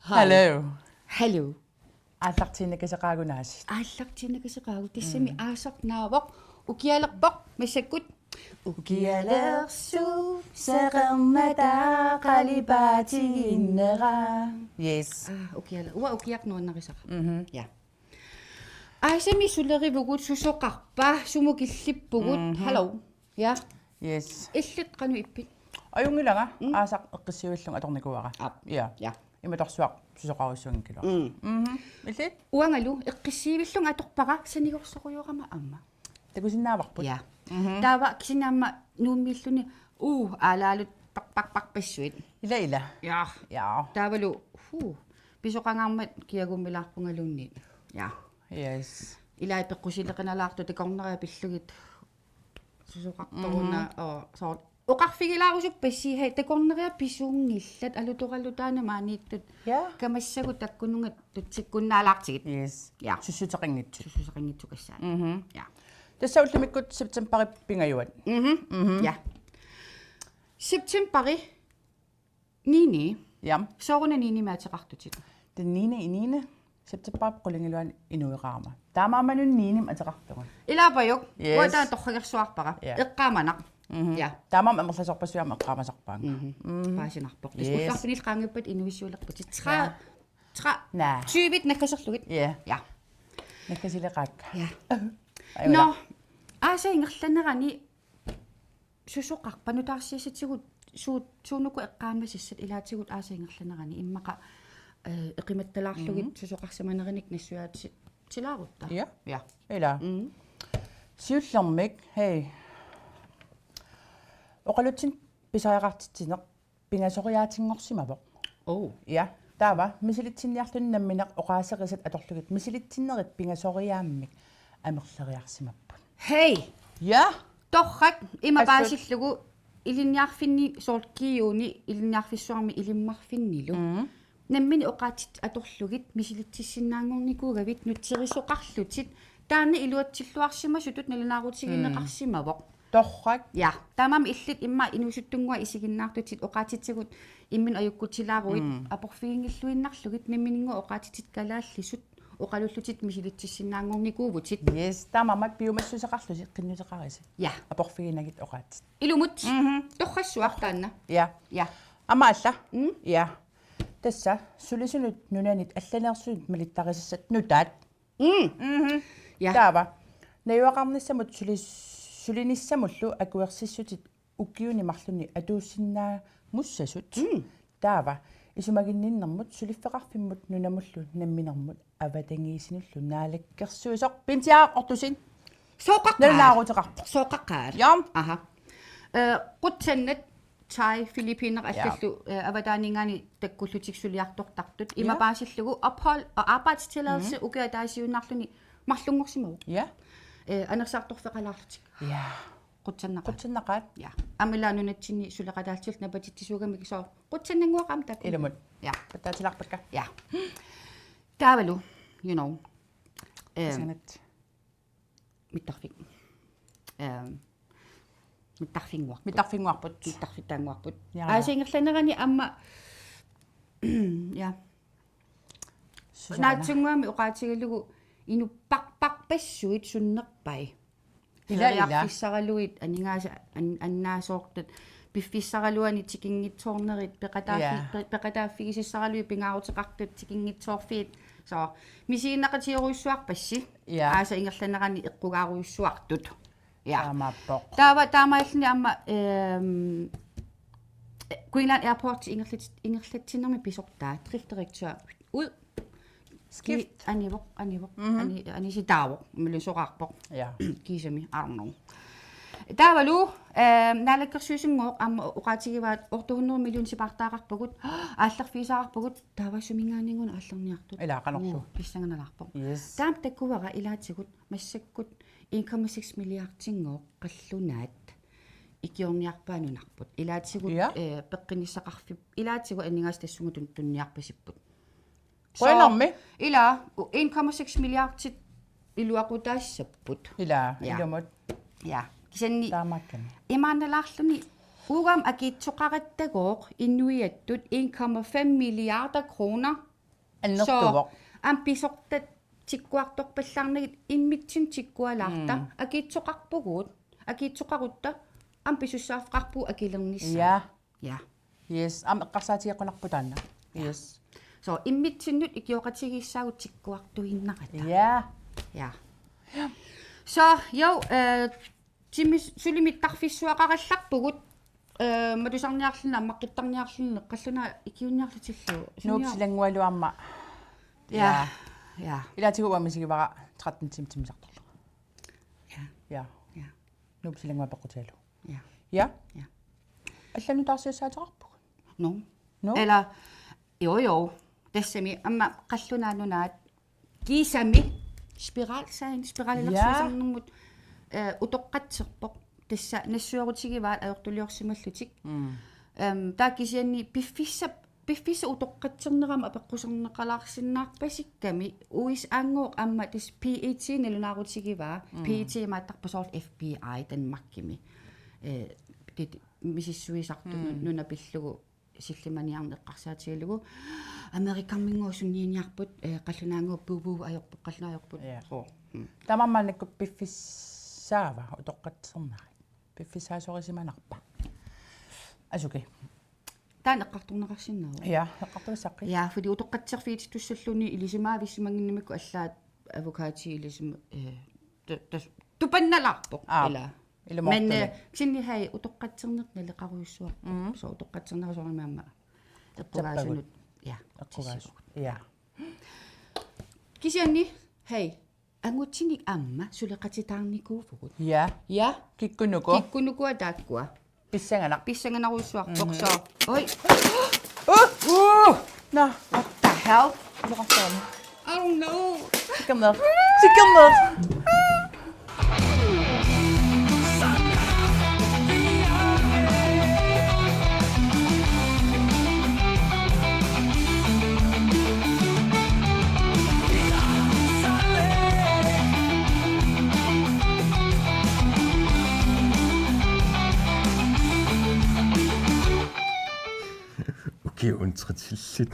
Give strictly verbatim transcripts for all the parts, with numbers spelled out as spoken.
Hallo. Hallo. Aallartiinnakaseqaagut aasiit. Aallartiinnakaseqaagut, tassami aasaq naavoq, ukialerpoq massakkut. Ukialersuuseqarnata qalipaatiginnera. Yes. Aa, ukialer-, uanga ukiaq nuannarisara. Mhm. Ja. Aasami sulerivugut, susoqarpa, sumut killippugut. Mhm. Hallo. Ja. Yes. Illit qanoq ippit? Ajunngilanga, aasaq eqqissiivillunga atornikuuara. Aap. Ja. Ja. Imatorsuaq susoqarujussuanngikkaluaq. Mm. Mhm. Illit? Uangalu eqqissiivillunga atorpara, sanigorsorujorama aamma. Takusinnaavarput. Ja. Mhm. Taava kisianni aamma Nuummiilluni uu aalaalut paq-, paq-, paqpassuit. Ila ila. Ja. Ja. Taavalu huu pisoqangaarmat kiagummilaarpungaluunniit. Ja. Yes. Ilai peqqusileqinalaartut takornariat pillugit. Susoqartoruna, oo, soorlu oqarfigilaarusuppassi, hej, takornariat pisuunngillat, alutoralutaana maaniittut. Ja. Kamassagut takkununnga tutsikkunnaalaartigit. Yes. Ja. Sussuteqanngitsut. Sussuteqanngitsut kassaat. Mhm. Ja. Tassa ullumikkut septembarip pingajuat. Mhm. Mhm. Ja. Septembari niende. Ja. Sooruna niendemik ateqartutit? Den niende i niende septembarip qulingiluani inueqarama. Taamaammat niendemik ateqartunga. Ilaapajuk. Yes. Uanga taanna torragersuarpara. Ja. Eqqaamanaq. Mhm. Ja. Taamaammat amerlasoorpassuarnik eqqaamasarpaanga. Mhm. Paasinarpoq. Yes. Ullarfinni qaangiuppata inuissuilerputit. Tra. Ja. Tra. Naa. Tyvit naggaserlugit. Ja. Ja. Naggasileqaakka. Ja. Ajunngilaq. Nå, aasap ingerlanerani susoqarpa, nutaarsiassatigut suut, suunuku eqqaamasassat ilaatigut aasap ingerlanerani immaqa, eh, eqimattalaarlugit susoqarsimanerinik nassuiaatilaarutta? Ja. Ja. Ila. Mm. Siullermik, hej. Oqalutsineq pisariaqartitsineq pingasoriaatinngorsimavoq. Oh. Ja, taava misilitsinniarluni nammineq oqaaserisat atorlugit misilitsinnerit pingasoriaammik amerleriarsimapput. Hej! Ja. Torrak, ima Assut. Paasillugu ilinniarfinni, soorlu G U-ni ilinniarfissuarmi Ilimmarfinnilu. Mm. Nammineq oqaatsit atorlugit misilitsissinnaanngornikuugavit nutserisoqarlutit. Taanna iluatsilluarsimasutut nalunaarutigineqarsimavoq. Torrak. Ja, taamaammat illit immaqa inuusuttunnguaq isiginnaartutit oqaatsitigut imminut ajukkutsilaaruit, mm, aporfiginngilluinnarlugit nammininnguit oqaatsitit kalaallisut oqalullutit misilitsissinnaanngornikuuvutit. Yes, taamaammat piumassuseqarlusi qinnuteqarisi. Ja. Aporfiginagit oqaatsit. Ilumut. Mhm. Torrassuaq taanna. Ja. Ja. Aamma alla. Mm. Ja. Tassa sulisunut nunanit allaneersunut malittarisassat nutaat. Mm. Mhm. Ja. Taava. Najugaqarnissamut suli-, sulinissamullu akuersissutit ukiuni marlunni atuussinnaamussasut. Mm. Taava. Isumaginninnermut suliffeqarfimmut nunamullu namminermut avatangiisinullu naalakkersuisoq Pinsiaq Ortusin. Sooqaqqaat. Nalunaaruteqarpoq. Sooqaqqaat. Jam. Aha. Eh, qutsannat Thai, Filippinerit, ja, allallu, eh, avataaninngaanniit takkullutik suliartortartut. Ima, ja, Paasillugu ophold og arbejdstilladelse, mm, ukiup ataasiinnarluni marlunngorsimavoq. Ja. Eh, anersaartorfeqalaarlutik. Ja. Qutsannaqaat. Qutsannaqaat. Ja. Aamma ila nunatsinni suleqataallutillu napatitsisuugamik, sooq qutsannannguaq aamma taakku. Ilumut. Ja. Pattaatilaarpakka. Ja. Taavalu, you know. Eh, qutsannat. Mittarfik-, eh, mittarfinnguarput. Mittarfinnguarput. Mittarfittaannguarput. Ja. Aasap ingerlanerani aamma, ja. Susoqarna. Naatsunnguamik oqaatigalugu inuppaqpassuit sunnerpai. Ila, ila. Feriarfissaraluit, aningaasat an-, annaasoortut, piffissaraluanni tikinngitsoornerit, peqataaffi-, ja, pe-, peqataaffigisassaraluit pingaaruteqartut tikinngitsoorfiit. Så, misiginnaqatigerujussuarpassi. Ja. Aasap ingerlanerani eqqugaarujussuartut. Ja. Taamaappoq. Taava taamaalilluni aamma, ehm, Greenland Airport ingerlat-, ingerlatsinermi pisortaa, driftsdirektør ud. Skift. Anivoq, anivoq, mhm, ani-, anisitaavoq, imaluunniit soraarpoq. Ja. Kiisami, I don't know. Taavalu, ehm, naalakkersuisunngooq aamma oqaatigivaat otte hundrede millioner sipaartaaqarpagut, aallerfigisaqarpagut, taava suminngaanniit una aallerniartut. Ila, qanorlu. Uu, pissanganalaarpoq. Yes. Taama takuara ilaatigut massakkut en komma seks milliardinngooq qallunaat ikiorniarpaat nunarput. Ilaatigut, ja, eh, peqqinnissaqarfik, ilaatigut aningaasat tassunga tun-, tunniarpasipput. Qujanarmi. Så, ila, en komma seks milliardit iluaqutaassapput. Ila, ja, ilumut. Ja, kisianni. Taamaakkami. Imaannalaarluni uagut akiitsoqarattagooq inuiattut en komma fem milliarder kroner Annertuvoq. Aamma pisortat tikkuartorpallaarnagit immitsinnut tikkualaarta. Mm. Akiitsoqarpugut, akiitsoqarutta aamma pisussaaffeqarpugut akilernissaa. Ja. Ja. Yes, aamma eqqarsaatigeqqunarpoq taanna. Yes. So, immitsinnut ikioqatigiissaagut tikkuartuinnarata. Ja. Ja. So, jo, eh, timi suli mittarfissuaqarallarpugut, eh, matusarniarluni, ammaqqittarniarluni, qallunaat ikiunniarlutillu. Nuup Sunior- silanngualu aamma. Ja. Ja. Ja. Ilaatigut uanga misigivara tretten timer timmisartorlunga. Ja. Ja. Ja. Nuup silanngua peqqutigalugu. Ja. Ja. Ja. Allanut taarsiassaateqarpugut. No. No? Eller, jo, jo. Tassami aamma qallunaat nunaat kiisami spiralsign, spiralilersuisornermut, eh, utoqqatserpoq. Tassa nassuerutigivaat ajortuliorsimallutik. Mm. Ehm, taava kisianni piffissap piffissap utoqqatsernerama apeqqusernaqalaarsinnaarpasikkami U S A-nngooq aamma tassa P E T nalunaarutigivaa. Mm. P E T imaattarpaa soorlu F B I Danmarkimi. Eh, tit-, misissuisartut nu-, mm, nuna pillugu sillimaniarneq eqqarsaatigalugu. Amerikarminngooq sunniiniarput, eh, qallunaannguup puu puu ajorput, qallunaat ajorput. Ja. Soo. Mm. Taamaammat annikkup piffissaava utoqqatsernerit? Piffissaasorisimanarpa? Asuki. Taanna eqqartorneqarsinnaavoq. Ja, eqqartuissaqqit. Ja, fordi utoqqatserfigitussalluunniit ilisimaavissimannginnamikku allaat avokati ilisima-, eh, tu-, tas-, tupannalaarpoq. Aa, ila. Ilumoortumik. Men, eh, kisianni hej utoqqatserneq naleqarujussuarpoq. Mm. So utoqqatserneq soorunami aamma. Eqqugaasunut. Eqqugaasunut. Ja. Eqqugaasunut. Ja. Kisianni hej angutinik aamma suleqatitaarnikuuvugut. Ja. Ja. Kikkunuku? Kikkunuku taakkua. Pissanganaq. Pissanganarujussuarpoq. Mhm. So. Oj. Uh! Uh! Nå. What the hell? Iluaqutaana. Oh no. Tikkerneq. Tikkerneq. Ukiut untritsilllit.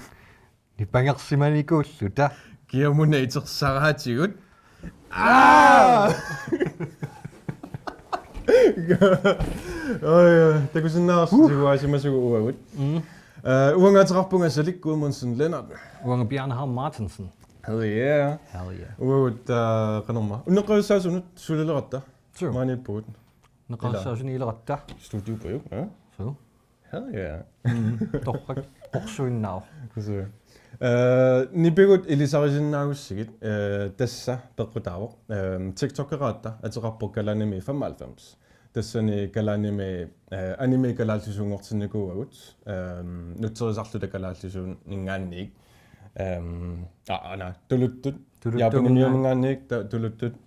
Nipangersimanikuulluta. Kiamuna itersaraatigut. Aa! Oj, oj, takusinnaavarsi tiguaasimasugut uagut. Mm. Eh, uanga ateqarpunga Salik Gudmundsen Lennert. Uanga Bjarne Holm Martinsen. Hell yeah. Hell yeah. Uagut, eh, qanormaa. Unneqqavissaasunik sulileratta. Suu. Maaniippugut. Unneqqavissaasunik ileratta. Studiup uagut, ja? Suu. Hell yeah. Mm, torrak, qorsuinnaavoq. Suu. Eh, nipigut ilisarisinnaagussigit, eh, tassa peqqutaavoq. Eh, TikTokeraatta ateqarpoq Kalaanimi femoghalvfems. Tassani Kalaanimi, eh, anime kalaallisuunngortinnikuuagut. Eh, nutserisarluta kalaallisuunninngaanniit. Eh, aa, ana, tuluttut. Tuluttut. Japanimiuminngaanniit ta-, tuluttut. Eh,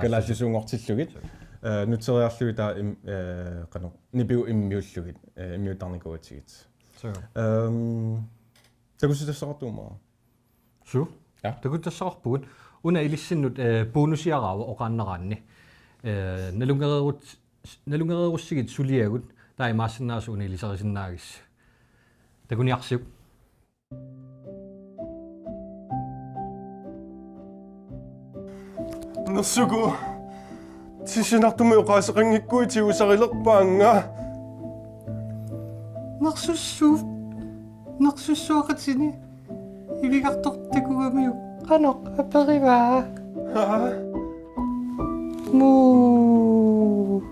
kalaallisuunngortillugit. Kalaallisuunngortillugit. Suu. Eh, nutseriarlugit taava im-, eh, qanoq, nipigut immiullugit, eh, immiuttarnikuugatsigit. Suu. Ehm, takussutassaqartuummaa? Suu. Ja. Takussutassaqarpugut. Una ilissinnut, eh, bonusiaraavoq oqaannaraanni. Eh, nalunngereerut-, nalunngereerussigit suliagut, taava imaassinnaavoq una ilisarisinnaagissi. Takuniarsiuk. Nersuku, tissinartumik oqaaseqanngikkuit tigusarilerpaannga. Nersussuup, nersussuaqatini ivigartortakugamiuk qanoq aperivaa? Haa? Muu.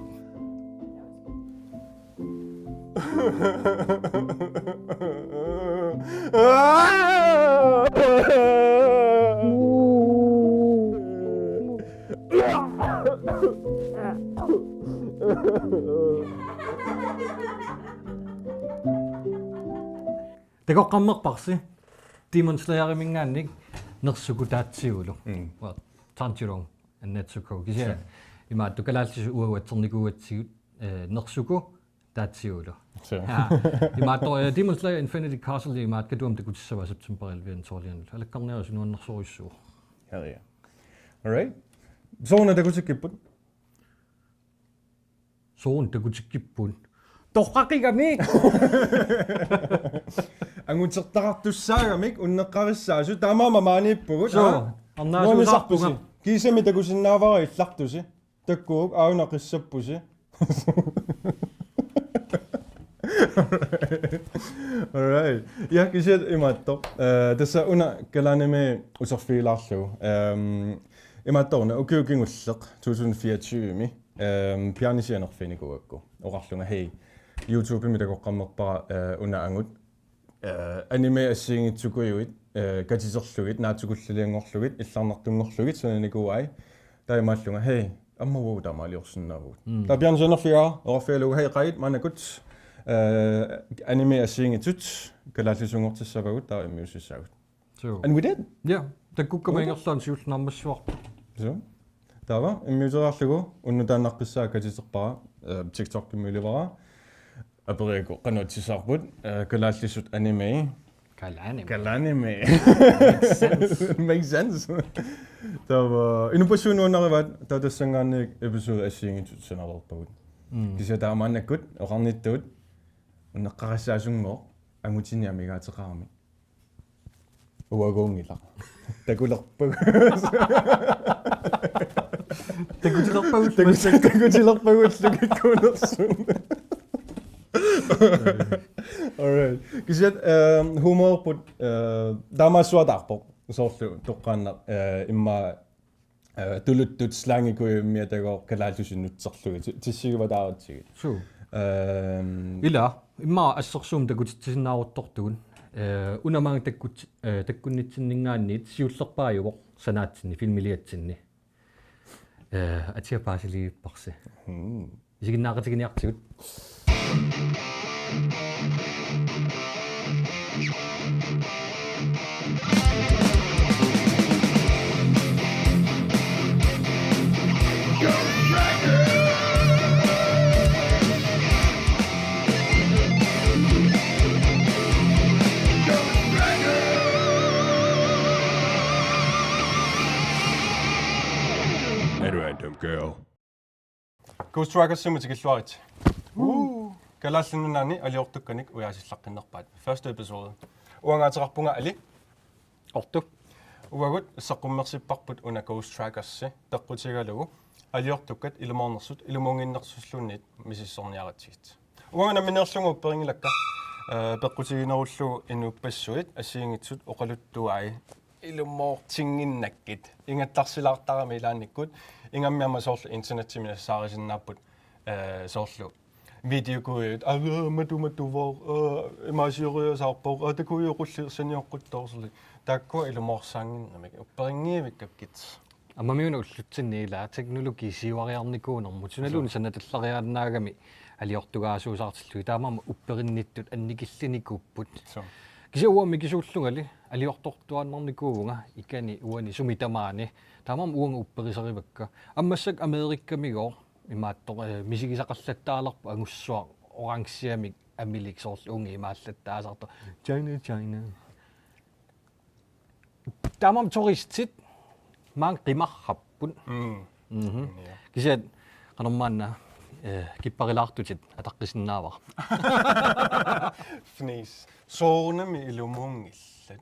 Takoqqammerparsi Demon Slayeriminngaanniit Nersuku Taatsiulu. Mm. Well, Tanjiro and Netsuko. Kisianni. Sure. Imaattoq kalaallisut uagut atsernikuugatsigut, eh, Nersuku Taatsiulu. Sure. Ja. Imaattoq, eh, Demon Slayer Infinity Castle imaattoq Katuami takutissavaa september elleve tolvianut. Alakkarniaritsi nuannersorujussuuvoq. Hell yeah. All right. Sooruna takutikkipput? Sooruna takutikkipput? Torraqigami! Angutertaqartussaagamik unneqqarissaasut taamaammat maaniippugut. Suu, aa? Arnaasuusarpunga. Nuannisarpusi. Kiisami takusinnaavara illartusi. Takkuuk auna qissappusi. All right. Ja, kisianni imaattoq. Eh, tassa una kalaanimi uterfigilaarlugu. Ehm, imaattoq una ukiut kingulleq to tusind fireogtyve-mi. Ehm, Bjarne Sianerfiinikuugakku. Oqarlunga, hej. YouTube-imi takoqqammerpara, eh, una angut. Eh, anime assigiinngitsukujuit, eh, katiterlugit, naatsukullilianngorlugit, illarnartunngorlugit, sananikuuai. Taamaallunga, hej, aamma uagut taamaaliorsinnaavugut. Mm. Taava Bjarne Sianerfigaa, oqarfigalugu, hej, qajit, maannakkut, eh, anime assigiinngitsut, kalaallisuunngortissavagut, taava immiussissaagut. Suu. And we did. Ja, takkukkama. What? Ingerlaannaq siullermik naammassivarput. Suu. Taava, immiuteriarlugu, unnutaa naqqissaa katiterpara, eh, TikTok-kimi ilivara. Aperigakkit qanoq atissavarput, eh, kalaallisut anime. Kalaanimi. Kalaanimi. Makes sense. Makes sense. Taava, inuppassuit nuannarivaat, taava tassanngaanniit episode assigiinngitsut sanareerpagut. Mm. Kisianni taava maannakkut, oqarnittut, unneqqarissaasunnguaq, angutini amigaateqarami. Uaguunngilaq. Takulerpagut. Takutilerpagut. Taku-, takutilerpagullu kikkuunersut. All right. Kisianni, ehm, humorput, eh, taamaassuataarpoq. Soorlu toqqaannaq, eh, immaqa eh, tuluttut slangikujummiatagooq kalaallisut nutserlugit. Ti-, tissigivaataaratsigit. Suu. Ehm. Ila, immaqa assersuut takutitsisinnaaruttortugut. Eh, una maanga takkut-, eh, takkunnitsinninngaanniit siullerpaajuvoq sanaatsinni, filmiliatsinni. Eh, atia paasiliivipparsi. Hmm. Isiginnaaqatiginiartigut. At random, girl. Ghost Trackersimut tikilluaritsi. Woo! Kalaallit Nunaanni aliortukkanik ujaasillaqqinnerpaat. Første episode. Uanga ateqarpunga Ali. Ortu. Uagut saqqummersipparput una Ghost Trackersi peqqutigalugu aliortukkat ilumoornersut ilumoornginnersulluunniit misissorniaratsigit. Uanga nammineerlunga upperinngilakka, eh, peqqutiginerullugu inuppassuit assigiinngitsut oqaluttuai ilumoortinnginnakkit. Ingattarsilaartarami ilaannikkut. Ingammik aamma soorlu internetsimi nassaarisinnaapput, eh, soorlu videokujut. Aa, matu matuvoq, eh, imaasioriasaarpoq, aa, takujuuq qulliit sanioqquttoorsulik. Taakkua ilumoorsaannginnamik. Upperinngivikkakkit. Aamma una ullutsinni ila teknologi siuariarnikuunermut. Sunaluunniit. Suu. Sanatillariaannaagami aliortugaasuusaartillugit. Taamaammat upperinnittut annikillinikuupput. Suu. Kisianni uanga mikisuullungali aliortortuaannarnikuuvunga ikani uani sumi tamaani. Taamaammat uanga upperisarivakka. Aamma massakkut Amerikamigooq imaattoq, eh, misigisaqallattaalerpoq angussuaq orangemik amilik soorlu uunga imaallattaasartoq. China, China. Taamaammat turistit maanga qimarrapput. Mm. Mhm. Ja. Kisianni qanormaanna, eh, kipparilaartutit ataqqisinnaavara. Fnis. Soorunami ilumoornngillat.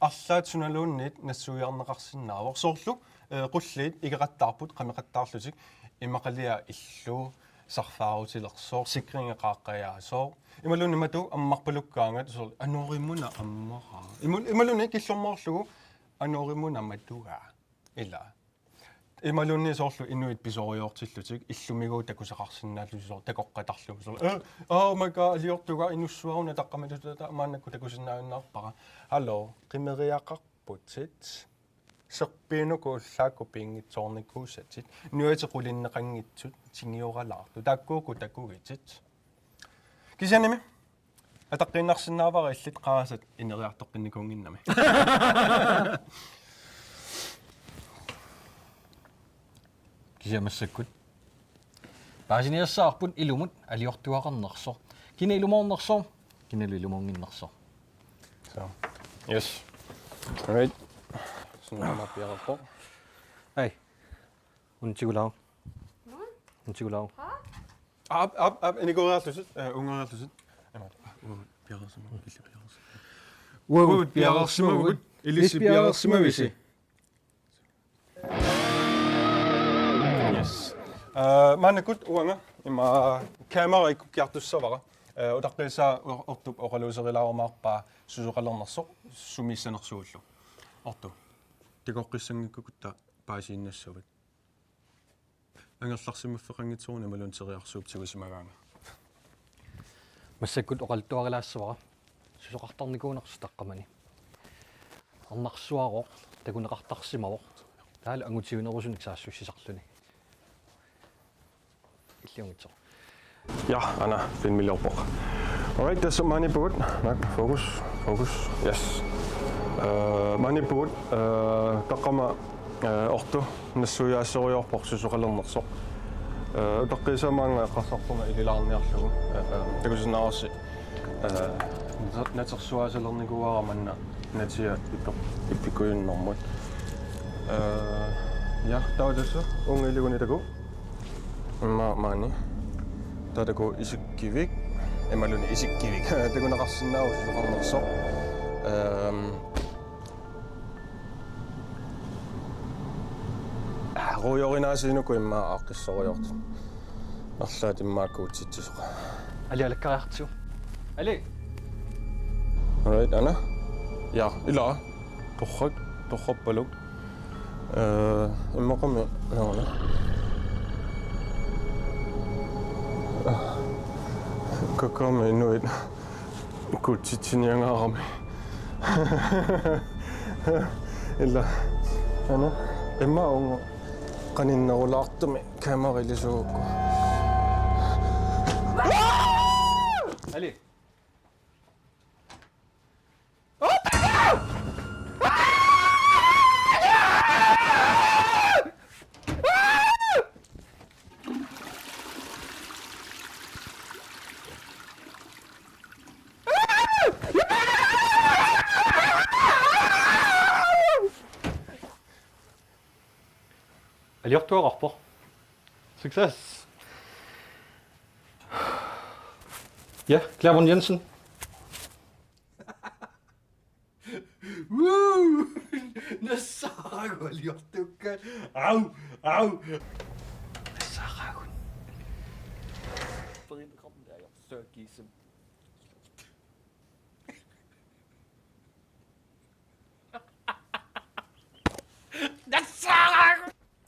Arlaat sunaluunniit nassuiarneqarsinnaavoq. Soorlu, eh, qulliit igeqattaarput, qameqattaarlutik, imaqaliaq illu, sarfaarutilersoq, sikringi qaaqqajaasoq. Imaluunniit matu ammarpalukkaangat soorlu anorimuna ammaraa. Imal-, imaluunniit killormoorlugu anorimuna matugaa. Ila. Imaluunniit soorlu inuit pisoriartillutik illumigooq takusaqarsinnaallutik soorlu takoqqatarlugu soorlu. Eh, oh my God, aliortuga inussuaruna taqqamatuta maannakkut takusinnaajunnaarpara. Hallo, qimeriaqarputit. Serpiinuku ullaakkut pinngitsoornikuusatit. Nujatit qulinneqanngitsut tingioralaartut. Taakkuuku takugitit. Kisiannimi ataqqiinnarsinnaavara illit qarasat ineriartoqqinnikuunnginnami. Kisianni massakkut paasiniassavarput ilumut aliortugaqarnersoq. Kina ilumoornersoq, kinalu ilumoornginnersoq. So, yes. All right. Sunaana piarappo. Hej. Undskyld. Undskyld. Aap, aap, aap, inikooriarlutit, eh, unngoriarlutit. Imaat, uu, piareersama, killi piareersama. Uagut piareersimavugut, ilissi piareersimavisi. Yes. Eh, maannakkut uanga ima kamera ikkukkiartussavara. Eh, utaqqiisaa or-, Ortup oqaluuserilaarumaarpaa susoqalernersoq sumiissanersuullu. Ortu. Takoqqissanngikkukutta paasiinnassavat. Angerlarsimaffeqanngitsoq una imaluunniit teriarsuup tigusimagaanga. Massakkut oqaluttuarilaassavara. Susoqartarnikuunersoq taqqamani. Arnarsuarooq, takuneqartarsimavoq. Taavalu angutiunerusunik saassussisarluni. Illiunngitsoq. Ja, aana, filmiliorpoq. Alright, tassa maaniippugut. Naak, fokus, fokus. Yes. Eh, maaniippugut, eh, taqqama, eh, Ortu nassuiaasseriarpoq susoqalernersoq. Eh, utaqqiisaa maanga eqqarsarpunga ililaarniarlugu. Eh, eh, takusinnaavarsi. Eh, nater-, natersuaasalernikuuara manna natia ipper-, ippikujunnermut. Eh, ja, taava tassa uunga iluani takuuk. Immaqa maani. Taava takuuk isikkivik. Imaluunniit isikkivik. Takuneqarsinnaavoq susoqarnersoq. Ehm. Ruujorinaasiinuku immaqa aaqqissorujoortut. Arlaat immaqa kuutsitsisoq. Ali alakkariartigu. Ali! Alright, aana. Ja, ila. Torrak, torrappaluk. Eh, immaqami, nauna. Kakkaami inuit kuutsitsiniangaarami. Ila. Aana. Immaqa uunga qaninnerulaartumik kamera ilisuugukku. Ali. Aliortuararpoq. Success. Ja, Cleavon Jensen. Woo! Nassaaraagut aliortukkaat. Au, au. Nassaaraagut. Bring the carbon dioxide, Giesen.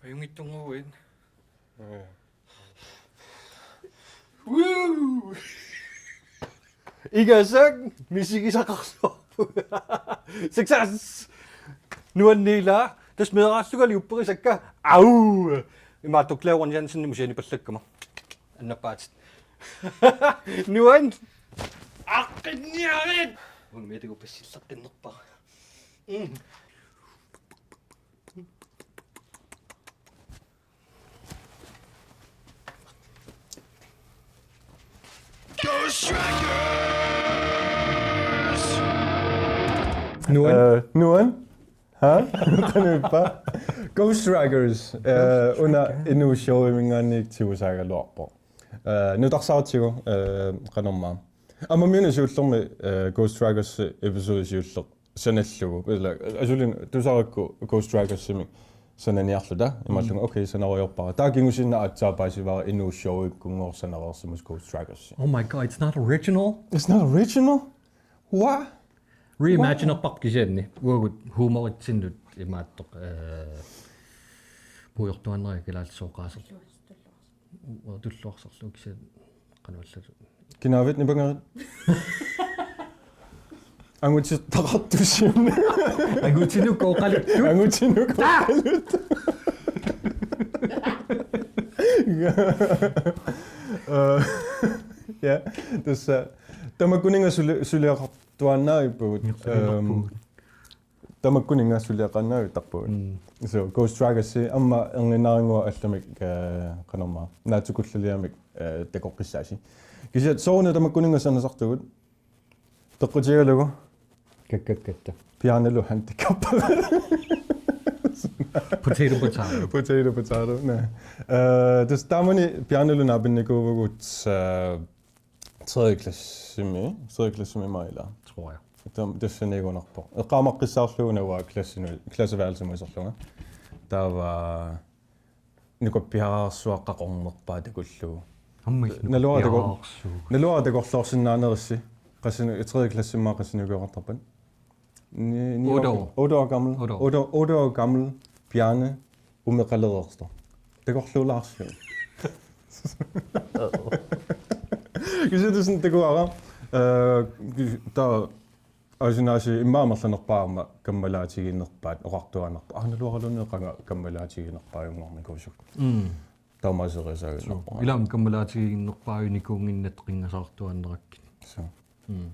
Ajunngitsunnguit. Woo! Igasaq misigisaqarsuarput. Success! Nuanniilaa, tassa meeraallungali upperisakka. Au! Imaattoq Cleavon Jensenimut sianipallakkama. Annappaatit. Nuan! Aqqinniarit! Uanga miatagu passillertinnerpara. Mm. Ghost Trackers! Nuan? Eh, nuan? Ha? Qanoq ippa? Ghost Trackers. Eh, una inuup showiminngaanniit tigusaagaluarpoq. Eh, nutarsaratsigu, eh, qanormaa. Aamma miuna siullermi, eh, Ghost Trackers episode siulleq sanallugu. Ila, asuli tusarakku Ghost Trackersimik sananiarluta. Imaallunga, mm, okay, sanarujoorpara. Taava kingusinnerup aatsaat paasivara inuup showikkunngooq sanareersimasoq Ghost Trackers. Oh my God, it's not original? It's not original? What? Reimaginerparput kisianni. Uagut humoritsinnut imaattoq, eh, puigortuaannarlugu kalaallisut oqaaseq. Uanga tulluarsarlugu kisianni qanoq allatut. Kinaavit nipangerit? Angutitaqartussiuunneq. Angutinut kooqaluttut. Angutinut kooqaluttut. Eh, ja, tassa tamakkuninnga suli-, suliaqartuaannavippugut. Suliaqarpugut. Ehm, Tamakkuninnga suliaqaannavittarpugut. Mm. So, Ghost Trackersi aamma erniinnarannguaq allamik, eh, qanormaa. Naatsukullaliamik, eh, takoqqissaasi. Kisianni sooruna tamakkuninnga sanasartugut. Peqqutigalugu. Kakkakkatta. Piaanalu handicap. Potato, potato. Potato, potato. Næ. Eh, tassa taamani piaanalu naapinnikuuvugut, eh, tredje klassimi, tredje klassimi maila. Tror jeg. Tam-, tassaniigunarpoq. Eqqaamaqqissaarlugu una klassinut, klasseværelsimut iserlunga. Taava nukappiararsuaqqaq ornerpaa takullugu. Ammit. Naluara taku-, nukappiararsuugut. Naluara takorloorsinnaanerissi. Qassini, tredje klasse immaqa qassinik ukioqartarpat? Ni, ni Otte år. Otte år gammel. Otte år. Otte, otte år gammel Bjarne umeqalereersoq. Takorluulaarsiuk. Kisianni takuara, øh, kis-, taava asinaasi immaqa amerlanerpaat aamma kammalaatiginerpaat oqartuaannarpoq. Aa, naluaraluunniit qanga kammalaatiginerpaajunngornikuusugut. Mm. Taamaaserisaagannarpoq. Ilami kammalaatiginerpaajunikuunnginnatta qinngasaartuaannarakkit. Suu. Mm.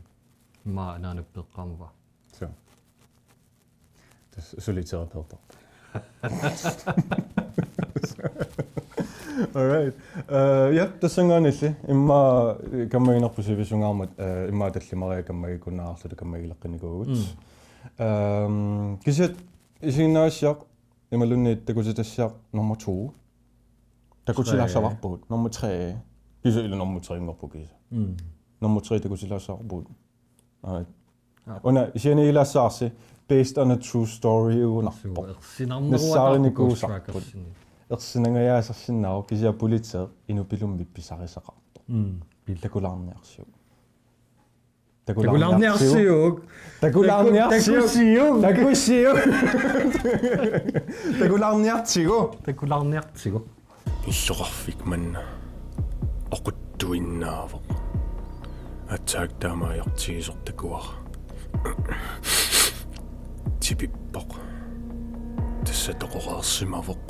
Immaqa anaanap eqqaamavaa. Suu. Tassa suli terapeutip. All right. Øh, ja, tassanngaanniilli. Immaqa kammaginerput sivisungaarmat, øh, immaqa tallimariat kammagikkunnaarluta kammagileqqinnikuuvugut. Mm. Øhm, kisianni isiginnaagassiaq imaluunniit takutitassiaq nummer to. Takutilaassavaagut. Nummer tre. Kisianni ilaa nummer tre-nngorpoq kisianni. Mm. Nummer tre takutilaassavaagut. Aa. Aa. Una isiginnaagassaarsi based on a true story-ugunarpoq. Suu, ersinarneruaataqarpoq. Nassaarnikuusarput. Ghost Tracker-sini. Ersinangajaasarsinnaavoq kisianni politeeq inuppilummi pisarisaqartoq. Mm. Takulaarniarsiuk. Takulaarniarsiuk. Takulaarniarsiuk. Taku-, takusiuk. Takusiuk. Takulaarniartigu. Takulaarniartigu. Illoqarfik manna oquttuinnaavoq. Attack taama ajortigisoq takuara. Tipippoq. Tassa toqoreersimavoq.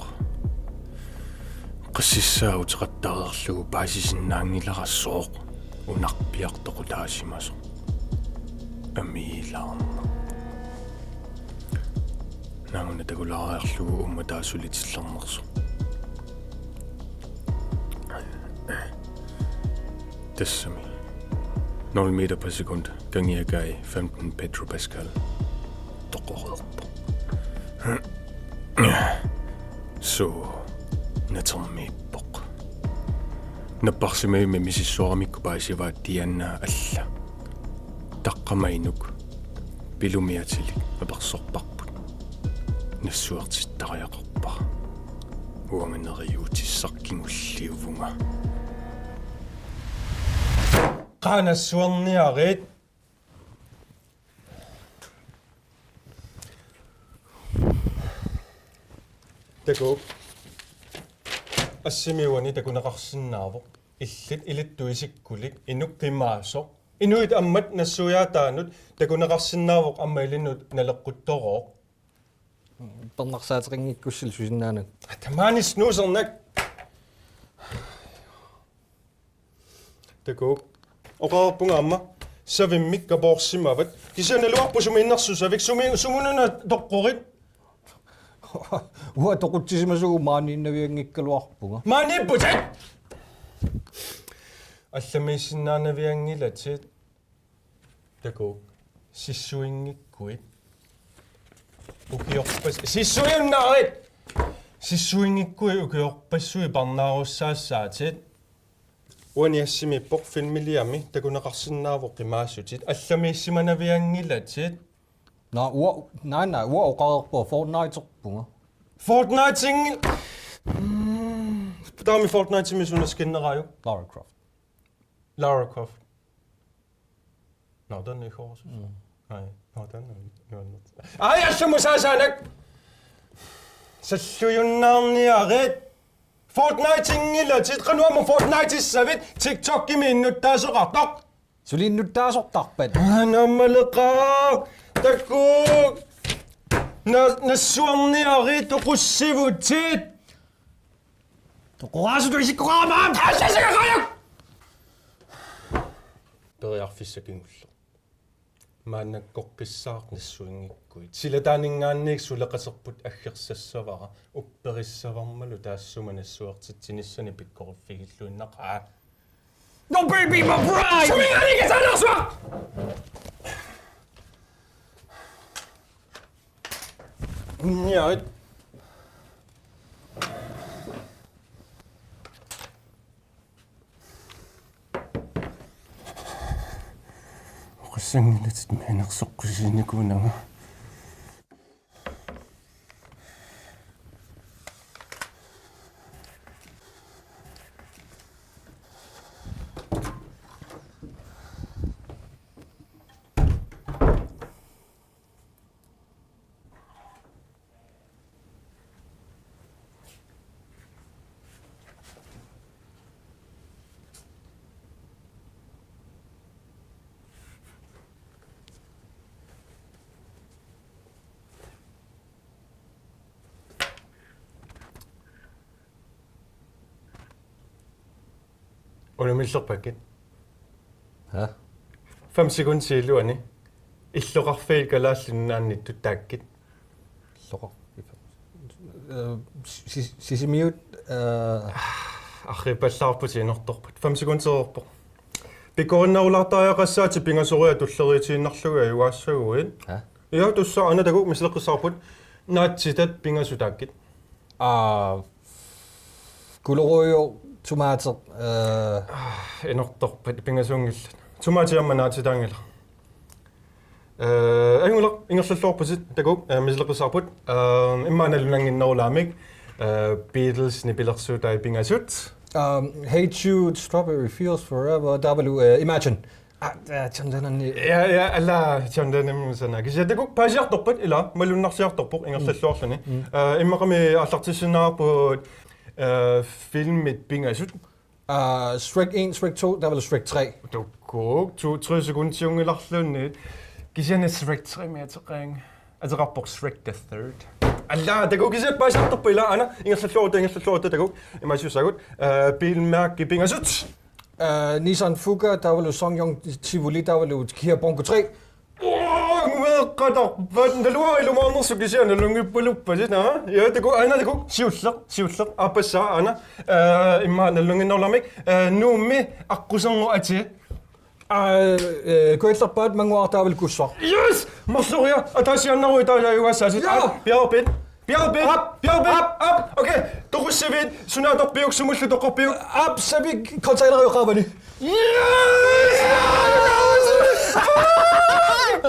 Qassissaa uteqattareerlugu paasisinnaanngilara sooq unarpiaq toqutaasimasoq. Amiilaarnaq. Naaguna takulaariarlugu uummataa sulitillernersoq. Tassami. Nul meter per sekund, gangiakai femten Pedro Pascal. Toqoreerpoq. Suu, natermiippoq. Napparsimavimmi misissuaramikku paasivaat Diana alla. Taqqama inuk. Pilumiatilik apersorparput. Nassuertittariaqarpara. Uanga neriuutissaq kingulliuvunga. Qaa nassuerniarit. Takuuk. Assimi uani takuneqarsinnaavoq. Illit ilittut isikkulik inuk qimaasoq. Inuit ammat nassuiaataannut takuneqarsinnaavoq aamma ilinnut naleqquttorooq. Pernarsaateqanngikkussillu susinnaanagit. Tamaani snuusernak. Takuuk. Oqarpunga aamma savimmik kapoorsimavat. Kisianni naluarput sumiinnersusavik sumi-, sumununa toqqorit. Uanga toqutsisimasugut maaniinnavianngikkaluarpunga. Maaniipputit! Allamiissinnaanavianngilatit. Takuuk. Sissuinngikkuit. Ukiorpas-, sissuiunnaarit! Sissuinngikkuit ukiorpassuit parnaarussaassaatit. Uani assimiippoq filmiliami takuneqarsinnaavoq qimaassutit. Allamiissimanavianngilatit. Naa, uanga, naa, naa, uanga oqareerpunga Fortnite-erpunga. Fortnite-inngil-, mm, taami Fortnite-imi suna skinneraajuk? Lara Croft. Lara Croft. Nå, den er ikke hård, synes jeg. Mm. Nej, nå, den er jo, jo. Ej, jeg synes, jeg sagde ikke. Sallujunnaarniarit. Fortnite-inngilatit, qanoq aamma Fortnite-issavit, TikTok-imi innuttaasoqartoq. Suli innuttaasortarpat? Aa, naammalaqaaq. Takuuk. Na-, nassuarniarit, toqussivutit. Toqoraasutut isikkoqarama! Aa, sasagaqajuk! Periarfissaq kingulleq. Maannakkoqqissaaq nassuinngikkuit. Silataaninngaanniit suleqaterput aggersassavara. Upperissavarmalu taassuma nassuertitsinissani pikkoriffigilluinnaqaaq. No baby, my bride! Sumiikkani kasaanarsuaq! Njarit. Sanngilatit mianersoqqusiinikuunanga. Unamillerpakkit. Ha? Fem sekundit iluani. Illoqarfiit Kalaallit Nunaanniittut taakkit. Illoqar-, eh, si-, Sisimiut, eh, arriippallaarput inortorput. Fem sekundit inorpoq. Pikkorinnerulaartariaqassaatit pingasoriat tulleriitiinnarlugit ajugaassaguit. Ha? Ja, tussa aana takuuk misileqqissaarput. Naatsitat pingasut taakkit. Aa, gulerod, tomater, eh. Inortorpat pingasuunngillat. Tomatit aamma naatsitaanngilaq. Eh, ajunngilaq, ingerlalluarputit, takuuk, eh, misileqqissaarput. Eh, immaqa nalunannginnerulaamik, eh, Beatles nipilersuutai pingasut. Um, Hate You, Strawberry Fields Forever, taavalu, eh, Imagine. Ah, eh, John Lennon. Ja, ja, alla John Lennon sana. Kisianni takuuk paasiartorpat ila, malunnarsiartorpoq ingerlalluarluni. Mm. Eh, immaqami aallartissinnaavarput, eh, filmit pingasut. Ah, Shrek en, Shrek to, taavalu Shrek tre. Takuuk, to, tre sekundiunngilarluunniit. Kisianni Shrek tre-mi ateqaanga. Ateqarpoq Shrek the Third. Alla, takuuk kisianni paasiartorpat ila, aana, ingerlalluarutta, ingerlalluarutta takuuk. Imaasiussaagut, eh, bilmærkit pingasut. Eh, Nissan Fuga, taavalu SsangYong Tivoli, taavalu Kia Bongo tre. Uaa, ngueqqatarpat, naluara ilumoornersoq kisianni nalunngippaluppasit, ha? Ja, takuuk, aana takuuk, siulleq, siulleq, aappassaa, aana. Eh, immaqa nalunannginnerulaamik, eh, Nuummi aqquserngup atii. Aa, eh, kujallerpaat, mannguaq taavalu kuussuaq. Yes! Marloria, ataasiaannarui taava ajugaassaasi. Ja! Aa, piarpit. Piarpit. Aap! Piarpit. Aap! Aap! Okay, toqussavit, suna atorpiuk, sumullu toqqorpiuk? Aap, savik containeri qaavani. Yes!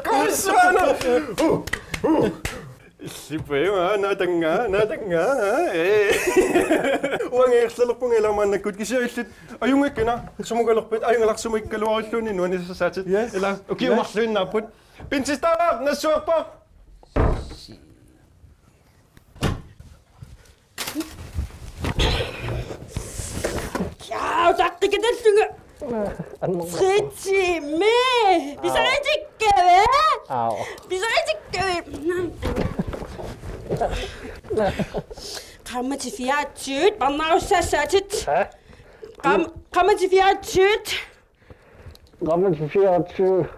Kuussuana! Uh, uh. Illippajunga, naatannga, naatannga, ee. Uanga ingerlalerpunga ila maannakkut kisianni illit. Ajunngikkina, sumukalerpit, ajunngilaq sumukkaluarilluunniit nuannisassaatit. Yes. Ila, ukiut marluinnaapput. Yes. Pinsitaq, nassuerpoq! Jaa, utaqqikatallunga. Fritsi, me! Pisaritikkavi? Au. Pisaritikkavi? Qaammatit fireogtyve, parnaarussaassaatit. Hæ? Qaam-, qaammatit fireogtyve. Qaammatit fireogtyve.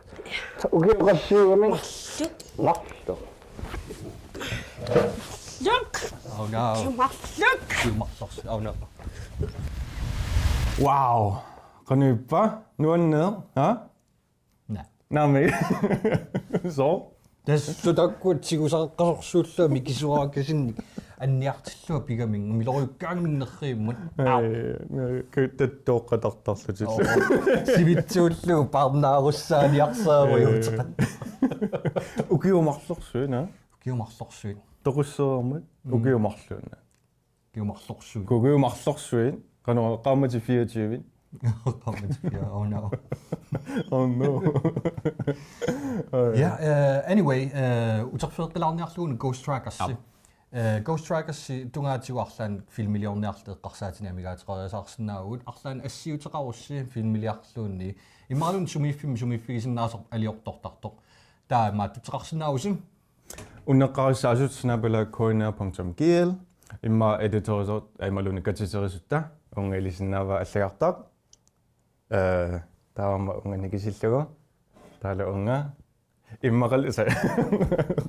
Ukioqarsiugami. Marluk. Marluk. Marluk. Oh no. Marluk. Marluk. Oh no. Wow. Qanoq ippa? Nuanneq, ha? Naa. Naamik. So? Tassa taakku tigusaqaqqasorsuullugit mikisuarakasinnit anniartillunga pigaminnga miloriukkaangamik nerrivimmut. Au. Ee, ku-, tattooqqatartarlutillu. Oo. Sivitsuullugu parnaarussaaniarsaarujuuteqat. Ee. Ukiut marlorsuit, naa? Ukiut marlorsuit. Toqussereermat, mm, ukiut marluinnaq. Ukiut marlorsuit. Ukiut marlorsuit. Qanoq, qaammatit fireogtyve. Qaammatit fireogtyve, oh no. Oh no. Ja, eh, anyway, eh, uterfigeqqilaarniarlugu Ghost Trackers. Aap. Eh, Ghost Trackers tungaatigut arlaannik filmiliorniarluta eqqarsaatinik amigaateqariasaarsinnaavugut. Arlaannik assiuteqarussi filmiliarluunniit. Imaluunniit sumiiffimmi sumiiffigisinnaasoq aliortortartoq. Taamaattuteqarsinnaavusi. Unneqqarissaasut snabel-a K N R punktum G L. Immaqa editorisut imaluunniit katiterisutta. Uunga ilisinnaavaa allagartaq. Eh, taava aamma uunga nikisillugu. Taavalu uunga. Immaqalu sa-,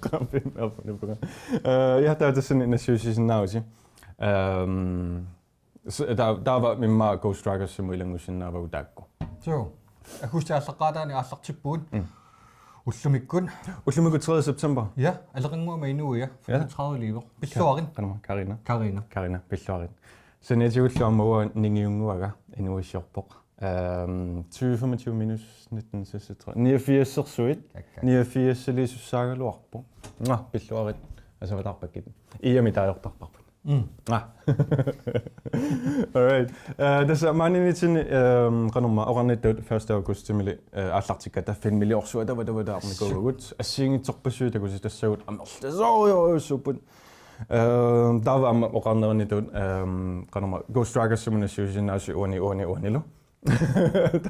qaapinnaappunupunga. Eh, ja, taava tassani nassiussisinnaavusi. Ehm, s-, ta-, taava immaqa Ghost Trackersimut ilanngussinnaavagut taakku. Suu. Aggustip aallaqqaataani aallartippugut. Mm. Ullumikkut. Ullumikkut tredje september. Ja, Aleqannguaq Mainuu, ja. Ja. Femogtredive liiver. Pilluarit. Qanuma, Karina. Karina. Karina, Pilluarit. Saniatigullu aamma uanga Ningiunnguaga inuuissiorpoq. Øhm, tyve femogtyve minus nitten seksogtredive. Niogfirs-ersuit. Kakka. Niogfirs-iliisussaagaluarpoq. Nå, pilluarit. Asavataarpakkit. Iami taajortarparput. Mm. Ah. Alright. Øh, tassa maaniinnitsinni, øhm, qanormaa oqarnittut første augustimili, øh, aallartikkatta filmiliorsuaq tava tava taarnikuuvugut. Assigiinngitsorpassuit takusitassagut amerlasoorujussuupput. Øhm, taava aamma oqarnittut, øhm, qanormaa Ghost Trackersimut nassiussisinnaasut uani uani uanilu.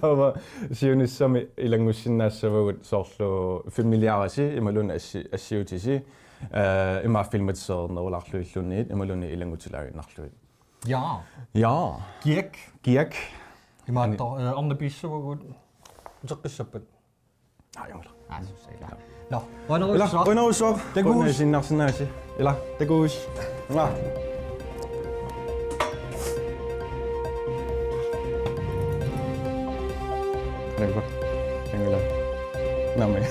Taava siunissami ilanngussinnaassavugut soorlu filmiliarisi imaluunniit assi-, assiutisi, øh, immaqa filmatissereernerularlutilluunniit imaluunniit ilanngutilaaginnarlugit. Ja. Ja. Kiak. Kiak. Imaattoq, øh, ornipiissavagut uteqqissappat. Nej, jomla. Ah, synes jeg ikke. Nå, Ila, undersøg. Undersøg. Det er gus. Undersøg, sinnarsinaasi. Ila. Det er gus. Nå. Ila. Ila. Nå, men.